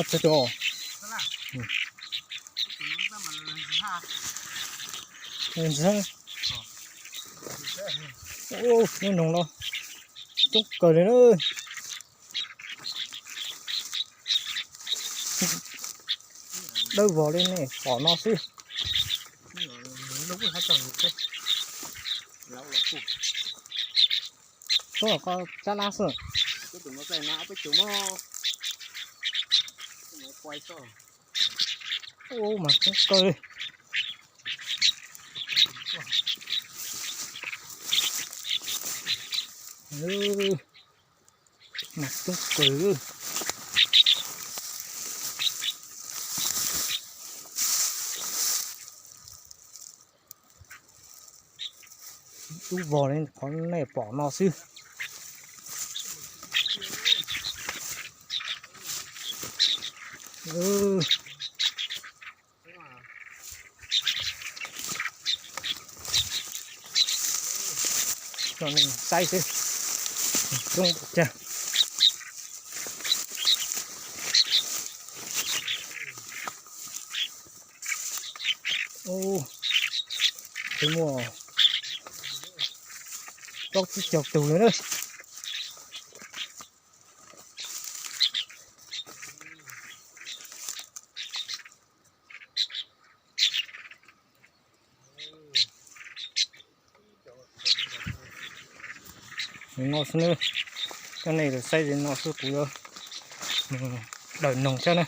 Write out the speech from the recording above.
Tus ntxhab, ub, noog los coob kawg li na. Dawb vog li nej pom no xwb. Tub los koj tsab lab xwb. Ub, mas coob kawg li. Mas coob kawg. Dub vog li qhov nej pom no xwb. Saib xwb, coob tiag. Twb muaj plaub tsib caug tug li na. No xwb na, coj nej los saib li no xwb, kuv yuav daws noog saib na.